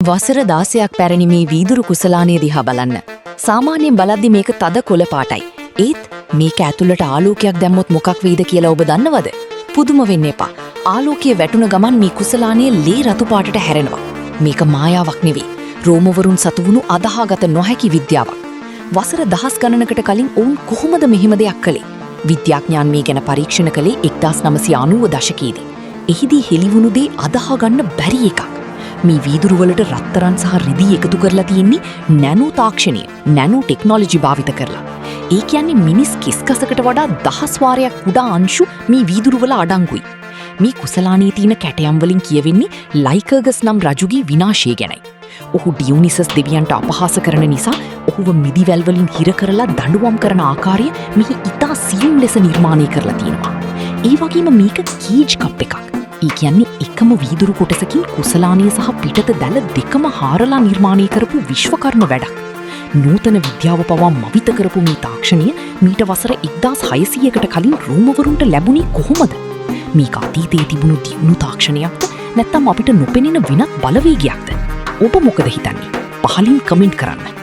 වසර 16ක් පැරණි මේ වීදුරු කුසලානය දිහා බලන්න. සාමාන්‍යයෙන් බලද්දි මේක තද කොළ පාටයි. ඒත් මේක ඇතුළට ආලෝකයක් දැම්මොත් මොකක් වෙයිද කියලා ඔබ දන්නවද? පුදුම වෙන්න එපා. ආලෝකය වැටුණ ගමන් මේ කුසලානය ලේ රතු පාටට හැරෙනවා. මේක මායාවක් නෙවෙයි. රෝමවරුන් සතු වුණු අදහාගත නොහැකි විද්‍යාවක්. වසර දහස් ගණනකට කලින් ඔවුන් කොහොමද මෙහෙම දෙයක් කළේ? විද්‍යාඥයන් මේ ගැන පරීක්ෂණ කළේ 1990 දශකයේදී. එහිදී හෙළිවුණු දේ අදහා ගන්න බැරි එකක්. මේ වීදුරු වලට රත්තරන් සහ රිදී එකතු කරලා තියෙන්නේ නැනෝ තාක්ෂණය, නැනෝ ටෙක්නොලොජි භාවිත කරලා. ඒ කියන්නේ මිනිස් කෙස්කසකට වඩා දහස් වාරයක් කුඩා අංශු මේ වීදුරු වල අඩංගුයි. මේ කුසලානයේ තියෙන කැටයම් වලින් කියවෙන්නේ ලයිකර්ගස් නම් රජුගේ විනාශය ගැනයි. ඔහු ඩියොනිසස් දෙවියන්ට අපහාස කරන නිසා ඔහුව මිදිවැල් වලින් හිර කරලා දඬුවම් කරන ආකාරය මෙහි ඉතා සියුම් ලෙස නිර්මාණය කරලා තියෙනවා. ඒ වගේම මේක කේජ් කප් එකක්. ඒ කියන්නේ එකම වීදුරු කොටසකින් කුසලානය සහ පිටත දැල දෙකම හාරලා නිර්මාණය කරපු විශ්වකර්ම වැඩක්. නූතන විද්‍යාව පවා මවිත කරපු මේ තාක්ෂණය මීට වසර 1600කට කලින් රෝමවරුන්ට ලැබුණේ කොහොමද? මේක අතීතයේ තිබුණු දියුණු තාක්ෂණයක්ද, නැත්නම් අපිට නොපෙනෙන වෙනත් බලවේගයක්ද? ඔබ මොකද හිතන්නේ? පහලින් කමෙන්ට් කරන්න.